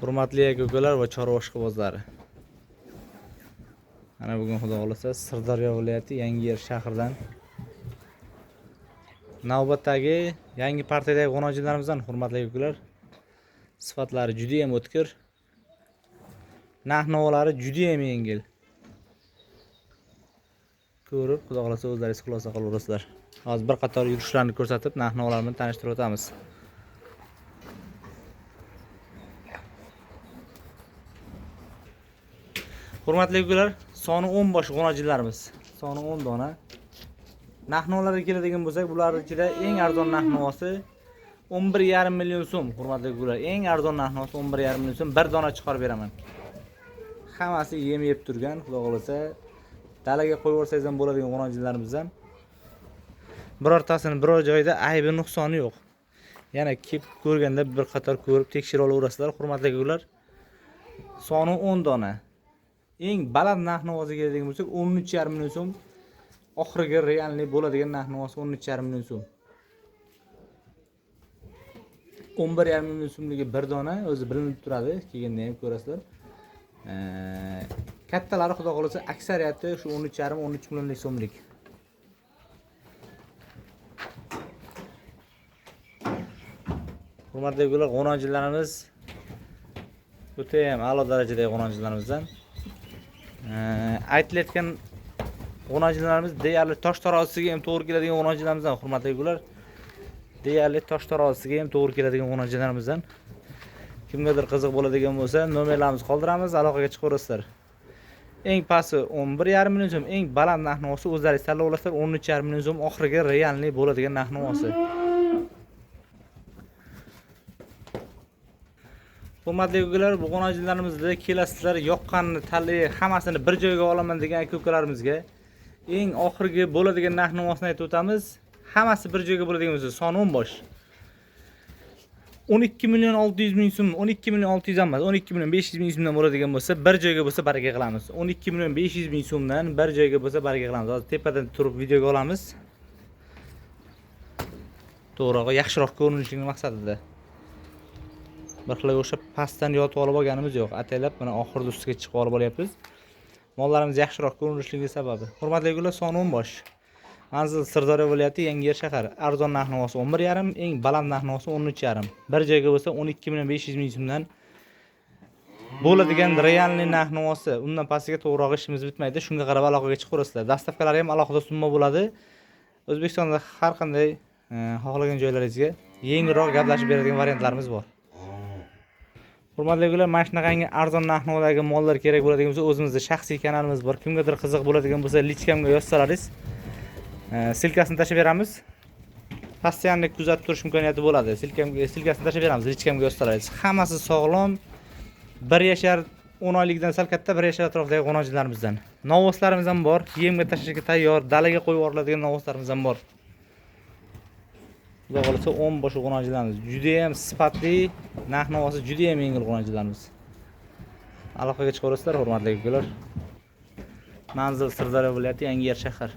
Hurmatli aka-ukalar va chorva ishqibozlari. Mana bugun Xudo xolasa Sirdaryo viloyati Yangiyer shahridan navbatdagi yangi partiyadagi g'unojinlarimizdan hurmatli aka-ukalar. Sifatlari juda ham o'tkir. Narx-navolari juda ham yengil. Ko'rib, Xudo xolasa o'zlaringiz xulosa qilaverasizlar. Hozir bir qator yurishlarni ko'rsatib, narx-navolar bilan tanishtirib o'tamiz. Hurmatli ukalar, soni 10 bosh g'unojinlarimiz. Soni 10 dona. Narx-navolarga keladigan bo'lsak, bular ichida eng arzon narx-navosi 11,5 million so'm, hurmatli ukalar. Eng arzon narx-navosi 11,5 million so'm, bir dona chiqarib beraman. Hammasi yem yeb turgan, Xudo xolasa dalaga qo'yib yuborsangiz ham bo'ladigan g'unojinlarimizdan. Birortasini biror joyda aybi nuqsoni yo'q. Yana kelib ko'rganda bir qator ko'rib tekshirib olaverasizlar, hurmatli ukalar. Soni 10 dona. Eng baland narx-navosiga keladigan bo'lsak, 13,5 million so'm. Oxirgi realniy bo'ladigan narx-navosi 13,5 million so'm. 11,5 million so'mligi bir dona o'zi bilinib turadi, kelganda ham ko'rasizlar. Kattalari Xudo xolasa aksariyati shu 13,5 13 millionlik so'mlik. Hurmatli ukalar, g'unojinlarimiz o'ta ham a'lo darajadagi g'unojinlarimizdan. Aytilayotgan g'unojinlarimiz deyarli tosh tarozisiga ham to'g'ri keladigan g'unojinlarimizdan, hurmatli ukalar. Deyarli tosh tarozisiga ham to'g'ri keladigan g'unojinlarimizdan. Kimgadir qiziq bo'ladigan bo'lsa, nomerlarimizni qoldiramiz, aloqaga chiqaverasizlar. Eng pasti 11,5 million so'm, eng baland narx-navosi o'zlaringiz tanlab olasizlar, 13,5 million so'm oxirgi realniy bo'ladigan narx-navosi. Hurmatli ukalar, bu g'unojinlarimizda kelasizlar, yoqqanini tanlay, hammasini bir joyga olaman degan aka-ukalarimizga eng oxirgi bo'ladigan narx-navosini aytib o'tamiz. Hammasi bir joyga bo'ladigan bo'lsa, soni 10 bosh. 12 million 600 ming so'm, 12 million 600 emas, 12 million 500 ming so'mdan bo'ladigan bo'lsa, bir joyga bo'lsa baraka qilamiz. 12 million 500 ming so'mdan bir joyga bo'lsa baraka qilamiz. Hozir tepadan turib videoga olamiz. To'g'rirog'i, yaxshiroq ko'rinishining maqsadida. Bir xilga o'xshab pastdan yotib olib olganimiz yo'q. Ataylab mana oxirgi ustiga chiqib olib olyapmiz. Mollarimiz yaxshiroq ko'rinishligi sababi. Hurmatli ukalar, soni 10 bosh. Manzil Sirdaryo viloyati Yangiyer shahri. Arzon narx-navosi 11,5, eng baland narx-navosi 13,5. Bir joyga bo'lsa 12 million 500 ming so'mdan bo'ladigan realniy narx-navosi. Undan pastiga to'g'rirog'i ishimiz bitmaydi. Shunga qarab aloqaga chiqaverasizlar. Dastavkalari ham alohida summa bo'ladi. O'zbekistonda har qanday xohlagan joylaringizga yengilroq gaplashib beradigan variantlarimiz bor. Hurmatli ukalar, mana shunaqangi arzon narx-navodagi mollar kerak bo'ladigan bo'lsa, o'zimizda shaxsiy kanalimiz bor. Kimgadir qiziq bo'ladigan bo'lsa, lichkamga yozsalaringiz, silkasini tashlab beramiz. Постоянно kuzatib turish imkoniyati bo'ladi. Silkasini tashlab beramiz, lichkamga yozsalaringiz. Hammasi sog'lom, 1 yashar 10 oylikdan sal katta, 1 yashar atrofidagi g'unojinlarimizdan. Novvoslarimiz ham bor, yemga tashlashga tayyor, dalaga qo'yib yuboriladigan novvoslarimiz ham bor. Xudo xolasa 10 bosh g'unojinlarimiz juda ham sifatli, narx-navosi juda ham yengil g'unojinlarimiz. Aloqaga chiqaverasizlar, hurmatli ukalar. Manzil Sirdaryo viloyati Yangiyer shahar.